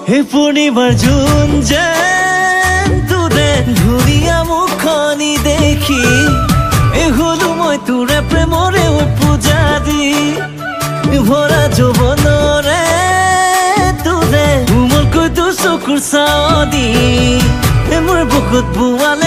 হে পূৰ্ণিমাৰ জোন যেন তোৰে ধুনীয়া মুখনি দেখি এই হলো মই তোৰে প্ৰেমৰে পূজাৰী ভৰা যৌৱনৰে তোৰে কোমলকৈ তোৰ চকুৰ চাৱনি মোৰ বুকুত বোৱালে।